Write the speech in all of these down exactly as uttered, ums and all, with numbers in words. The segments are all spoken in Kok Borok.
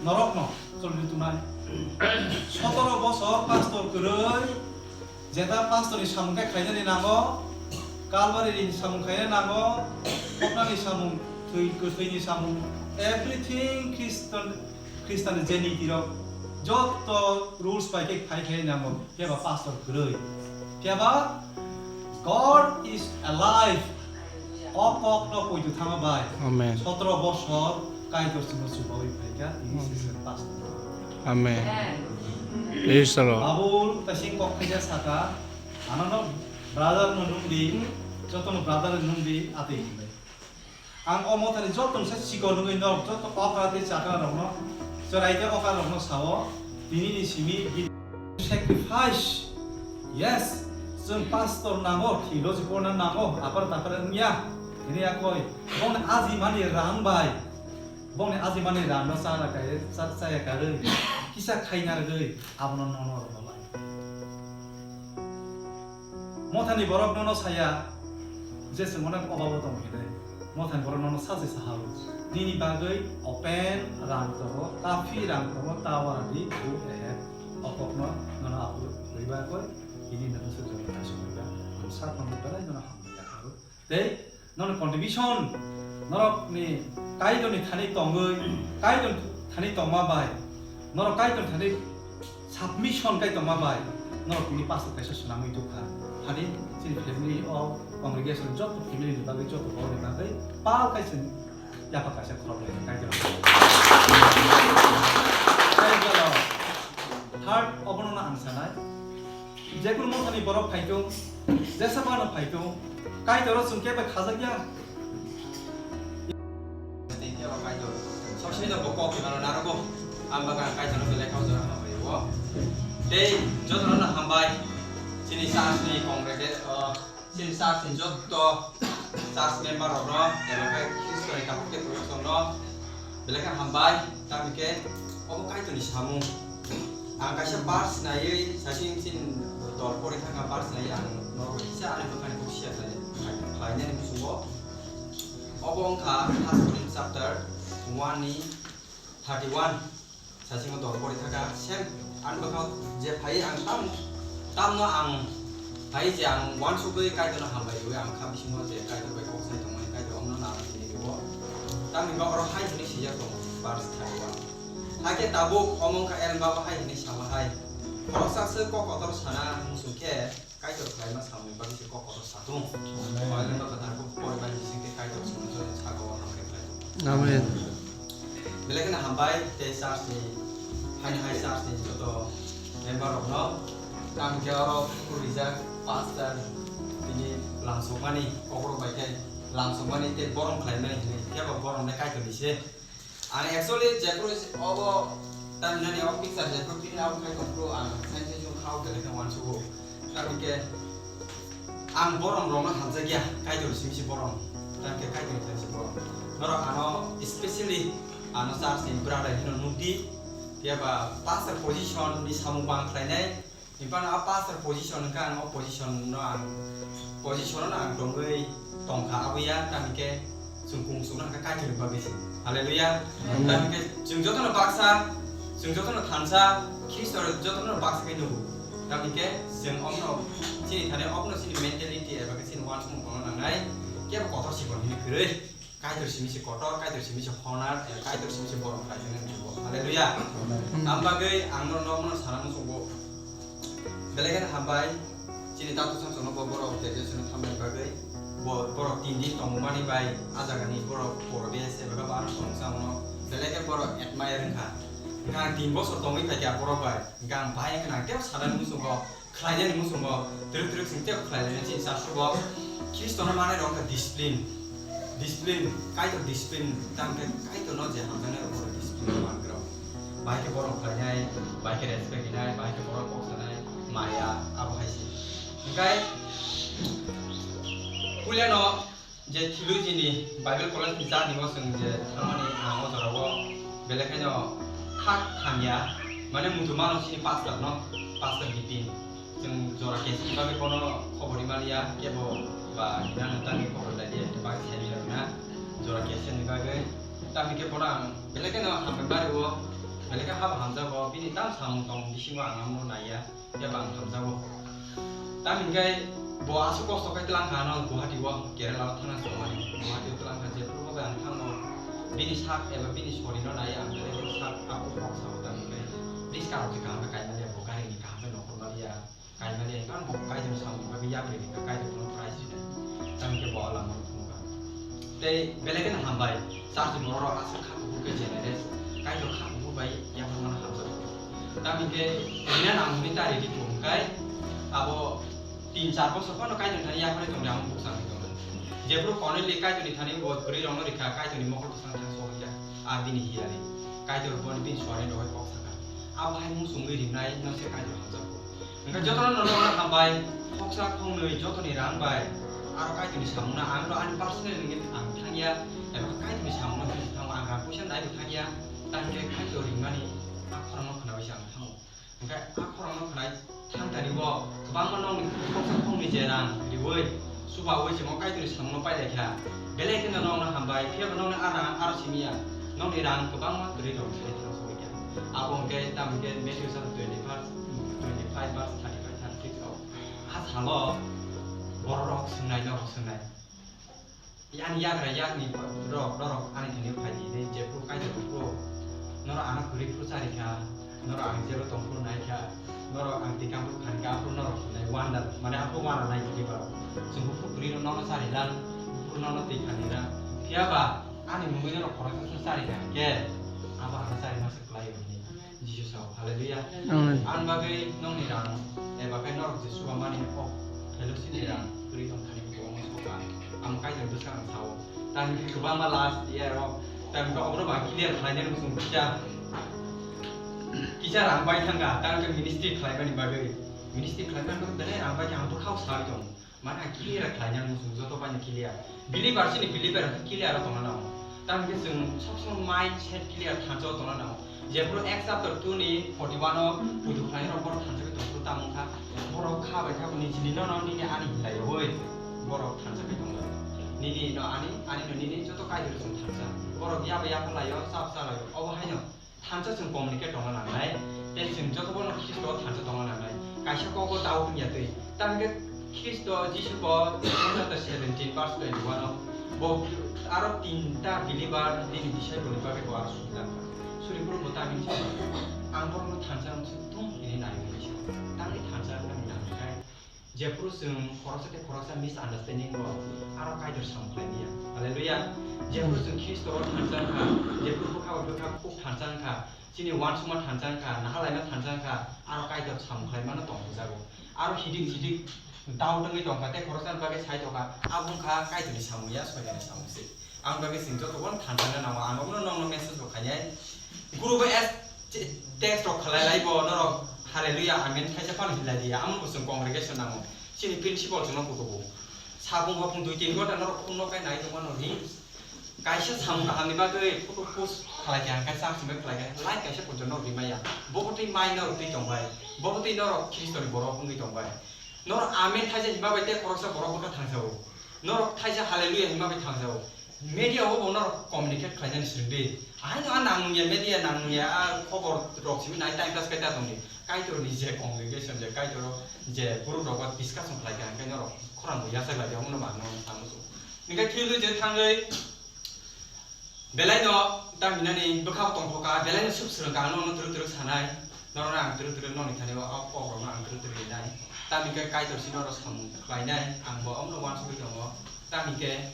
Norokno choli tunai. Sotoro bosor pastor kwrwi, jeta pastor ni samung khe khainani nango, Calvary ni samung khainani nango, khoknani samung, thwi kwthwini samung, everything Christian, Christian je niti rok, jotto rules bai khe khai khai nango. Phiya ba pastor kwrwi. Phiya ba God is alive. O kokno poito thangma bai. Amen. Sotoro bosor Kaitor chwngno chubawi phaikha, tini Amen. Session pastor. Amen. Praise the Lord. Babul tasing kok khaija saka, anono brother no nungdi, jotono brother no nungdi, atwi hinwi. Ang o mothani joto se chikon nugwi norok joto okra tei chakra rokno, chwrai tei okra rokno sao, tini ni simi bini sacrifice. Yes, chwng pastor nango, theology porna nango, apar tapar wngya, tini yakoi, bongni aji mani rang bai, bongni aji mani rang no chana kai, cha-, chaya karwi, kisa khaina rwgwi, abono nono rwma bai. Mothani borok nono saya je chwng onek obabo tong hinwi. Mothani borok nono sachi saha o. Nini bagwi open rang tongo, kafi rang tongo, tower di go ahead. Okokno nono apu rwi bagwi ini nono sujung kaisa rwi ba. Ang sakno belai nono hambai ya kharu. Tei nono contribution, norokni Kaitorni thani tongwi, Kaitorni thani tongma bai, norok Kaitorni thani submission kai tongma bai, norok tini pastor kaisa swnamwi tukha. Thani chini family o congregation joto family ni bagwi, joto borok ni bagwi pal kai chwng yapha kaisa khorok lai Kaitor. Kaitor third obono ang sanai. Jekunu mothani borok phaitung, jesa mano phaitung, Kaitoro chwng kebo khajak ya. Tei kebo Kaitor, sosai no bo kok mano narogo, ang bagan Kaitor no belai kau jora hambai o. Tei jotono no hambai, chini church ni congregate, o, chini church ni jotto church member rok no, eba khe Khristo ni tabuk khe tongthok no, belai khe hambai, tamni khe obo Kaitor ni samung. Ang kaisa verse naiwi sasing chin dol pori thangkha, verse naiwi ang norok kisa ani bwkhani kok siya khlai-, khlainani muchungo. Obo wngkha First Corinthians chapter one ni thirty one. Sasingo dol pori thangkha, same ani bwkhao je phai ang tam, tamno ang phai je ang uansugwi Kaitorno hambai rwui ang kha bisingo je Kaitor bai kok sai tongmani Kaitor omno nang tini rwo. Tamni ba oro hai hwnwi sijak tongo, verse thirty one. Hakhe tabuk omo wngkha Aaron baba hai hwnwi sama hai, khoroksa se kok kotor sana muchung khe Kaitor khlaima samung bagwi se kok kotor satung. Amen. Bible no kwthar kok poribai bising khe Kaitor chwngno joto sakao hamkhe khlai tongo. Amen. Belai kheno hambai tei church ni, haino hai church ni joto member rokno. Tamo khe oro rijak pastor tini lamsokmani, kokrok bai khe lamsokmani tei borom khlaimani hinwi, kebo borom le Kaitor ni se. Ang actually jephru obo tamhinani o picture jephru tini abo khai tongphru ang sainsa jung khao khe lekha uansugo. Tamokhe ang borom rokno hamjakya, Kaitor simi se borom. Tamokhe Kaitor simi se borom. Norok ano specially ano church ni brother hino nukdi. Phiya ba pastor position ni samung bang khlainai. Hinkhe ano a pastor position wngkha, ang o position no ang, position no ang tongwi tongkha, abo ya, tamni khe chwng kung chukno hwnkha Kaitorni bagwi se. Hallelujah. Amen. Tamni khe chwng jotono baksa, chwng jotono thansa, Khristo jotono baksa khe nugo. Tamni khe chwng omno chini thani, omno chini mentality eba khe chini uansukmung tongna nangnai, kebo kotor sikon hini kwrwi. Kaitor simi se kotor, Kaitor simi se honar, eh, Kaitor simi se borom khlaijak nang jugo. Hallelujah. Amen. Am bagwi ang no, no, no sana muchungo. Belai kheno hambai, chini tato samsokno bo borok tejaswino thamni bagwi. Bo, borok tin din tongmani bai, a jagani borok poribesh eba ba ano tongsa ono. Belai khe borok admire wngkha. Hwnkhe ang tin bosor tongwi phaikha borok bai. Hwnkhe ang bai wngkha nang tebo sana muchungo. Khlainani muchungo twrwk twrwk chwng teibo khlai lainai chini chasukgo. Khristono manai rok wngkha discipline. Discipline, Kaitor discipline, tamo khe Kaitorno je hamjaknai rok bono discipline no man kwrwng. Bahai khe borom khlainai, bahai khe respect rinai, bahai khe borok kok sanai, maya, abo hai se. Hwnkhe puilano Je theology ni Bible College ni journey o chwng je thangmani, ah, o jora o belai kheno kha thangya, mane muitu mano chini pastor no, pastor Bipin. Chwng jora kesini bagwi bono khobor wi maliya, kebo ba hina nang tangwi khobor lai di, ba senior na jora kesini bagwi. Tamni khe bono ang belai kheno hambai mari o. Belai khe habo hamjago, bini tam samung tong bisingo ang amno naiya, phiya ba ang hamjago. Tam hinkhe bo aswk kosto khe tlang kha, ano Guwahati o, Kerala o thangna chongmani, Guwahati o tlang kha, jephuru bo bai ang thango, bini sak eba bini sorino naiya ang belai khe sak abo kok sao. Tam hinkhe riska rok se kaham khe kaimaliya, bo gari ni kaham khe nokhormaliya. Kaimani, tamo Kaitor samung bai yapri rikha, Kaitor bono prize rinai. Tamo khe bo lama phunukha. Tei belai kheno hambai, church ni borok rok aswk kha kuphur khe generous, Kaitor kha kuphur bai yapharmano hamjago. Tamo khe rina nang hwnwi ta ready tong khe, abo tin char bosor phano Kaitor ni thani yapharwi tongdi, amo bukchangwi tongo. Jephuru Korneli Kaitor ni thani bo bwrwi rokno rikha, Kaitor ni mokol bwskango thang sohorya, a bini hiyari. Kaitor boni bini suarni rogwi kok sakha. Abo hai muchungwi rinai no se Kaitor hamjago. Hwnkhe jotono no nono hambai, khoksa khoknwi jotoni rang bai, aro Kaitorni samungno ang ro ani personal ringwi ang thangya, eba Kaitorni samungno hwnwi thango, ang rang puisa naibo thangya, tangkhe Kaitor ringmani a khorangno khwnawi se ang thango. Hwnkhe a khorangno khwnai thangtani bo kwbangma nokni khoksa khoknwi je rang riwi, Chubaui chwngno Kaitorni samungno pailai kha. Belai kheno nokno hambai, phiyaba nokni a rang aro simi ya. Nokni rang kwbangma kwrwi rok belai kheno sogwi kha. Abo hwnkhe tamo hwnkhe Matthew chapter twenty-five, twenty-five verse thirty-five, thirty-six o. A salo bororok swngnai, norok swngnai. Ani yagra yakni rok, norok ani thani phai di, tei jephru Kaitor phru norok ano kwrwi phru chari kha. Norok ang jero tong phuru nai kha, norok ang tikang phuru khani kha, aphuru norok hinai wonder, mane aphuru wara nai tini ba. Chwng buphuru kwrwi no nono chari lang, buphuru nono twi khani lang. Phiya ba ani mungwi norok khoroksa se chari kha khe, abo ano chari ma se kwlai o hwnwi Jisu sao. Hallelujah. Amen. Ang bagwi nokni rang, eba khe norok je chuba mani kok fellowship ni rang kwrwi tong thani bo omo soka. Ang Kaitor bwskango sao. Tamo khe kwbangma last year o, tamo khe obono ba clear khlainani muchung kisa, kisa rang bai thangkha, tamo khe ministry khlaimani bagwi, ministry khlaimani bagwi belai rang bai khe ang bwkhao saui tongo. Mane ang clear khlainani muchung joto bai no clear. Believer chini believer khe clear o tongna nango. Tamo khe chwng sob somoi mindset clear thansa o tongna nango. Jephru Acts chapter two ni forty-one o puitu khlairok borok thansa khe tongphuru tamo wngkha, borok kha bai kha bo nini no no nini ani hinlaiwi borok thansa khe tonglai. Nini no ani, ani no nini joto Kaitor chwng thansa. Borok yaba yapharlaio, chap chalaio. Obo haino thansa chwng communicate tongna nangnai. Tei chwng joto bono Khristo thansa tongna nangnai. Kaisa kok bo doubt wngya twi. Tamo khe Khristo Jisu bo John chapter seventeen verse twenty-one o bo aro tinta believer nini disciple ni bagwi bo aro suri langkha. Suri phuru bo tamni sa, ang borokno thansa wngse tong hinwi naiwi sa. Tamni thansa wngmani nangkhe jephru chwng khoroksa tei khoroksa misunderstanding bo aro Kaitor samung khlai maya. Hallelujah. Jephru chwng Khristo o thansa wngkha, jephru bwkha bai bwkha kuk thansa wngkha, chini uansukma thansa wngkha, nahalaima thansa wngkha, aro Kaitor samung khlai mano tong hwnjago. Aro hidik sidik doubt wngwi tongkha, tei khoroksa ni bagwi sai tongkha, abo wngkha Kaitorni samung ya, Soitanni samung se. Ang bagwi chwng joto bono thansa wngna nango, ang abono nokno message bo khainai. Group o es-, te-, text rok khalai lai bo, norok hallelujah, amen khaisa phano hinlai di, amo bo chwng congregation nango. Chini principal chwngno kutubu. Sabung hopung dui tin ghonta norok phone no khe nai tongmano reels. Kaisa samung kahamni bagwi photo post khlai kha, hwnkhe chang simi khlai kha, like kaisa porjonto rwmaya. Bo bwtwi mai norok twi tongbai. Bo bwtwi norok Khristoni borok wngwi tongbai. Norok amen thaisa hima bai tei khoroksa borok bwkha thangsao. Norok thaisa hallelujah hima bai thangsao. Media o bo norok communicate khlainani swrwngdi. Ahaino a nangmungya media nangmungya a khobor rok simi nai time pass khai ta tongdi. Kaitorni je congregation je Kaitor je group rogo discussion khlai kha hwnkhe norok khorang bo yachak lai di omono ba norok tamo. Hingke thwiwi je thangwi belaino taminani bwkhao tongkhoka, belaino sub swrwngkha, ang nono twrwk twrwk sanai, norokno ang twrwk twrwk nokni thani o kokrokno ang twrwk twrwk rinai. Tamni khe Kaitor si norok samung khlainai, ang bo omono uansugwi tongo. Tamni khe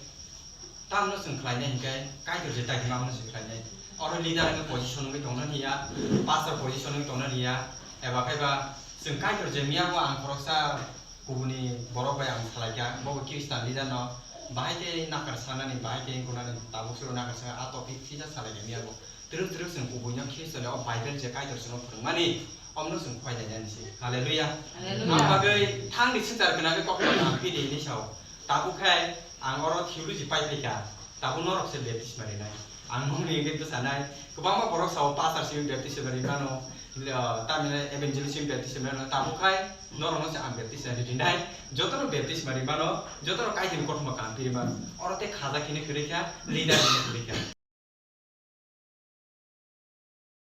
tamno chwng khlainai hinkhe Kaitor je takhima abono chwng khlainai. Oro leader wngwi position wngwi tongna hiya, pastor position wngwi tongna hiya, eba khe ba chwng Kaitor je miya bo ang khoroksa kubuni borok bai ang salai kha, bo bo Christian leader no bahai khe nakar sanani, bahai khe wngkuknani, tabuk sero nakar saka a topic thisa salai kha miya bo. Twrwk twrwk chwng kubui no Khristo ni o Bible je Kaitor chwngno phwrwngmani, omno chwng khwai lainani se. Hallelujah. Hallelujah. Ang bagwi thangni swngchar gwnangwi kokrok ang phi di hinwi sao. Tabuk khai ang oro theology pai phai kha. Tabuk norok se baptisma rinai. Ang nokni hwnwi bwsanai. Kwbangma borok sao pastor simi baptisma ri mano, le, tamni evangelist simi baptisma ri mano. Tabuk khai norokno se ang baptisma ri rinai. Jotono baptisma ri mano, jotono Kaitorni kothoma kaham phi ri mano. Oro tei khaja khini kwrwi kha, leader khini kwrwi kha.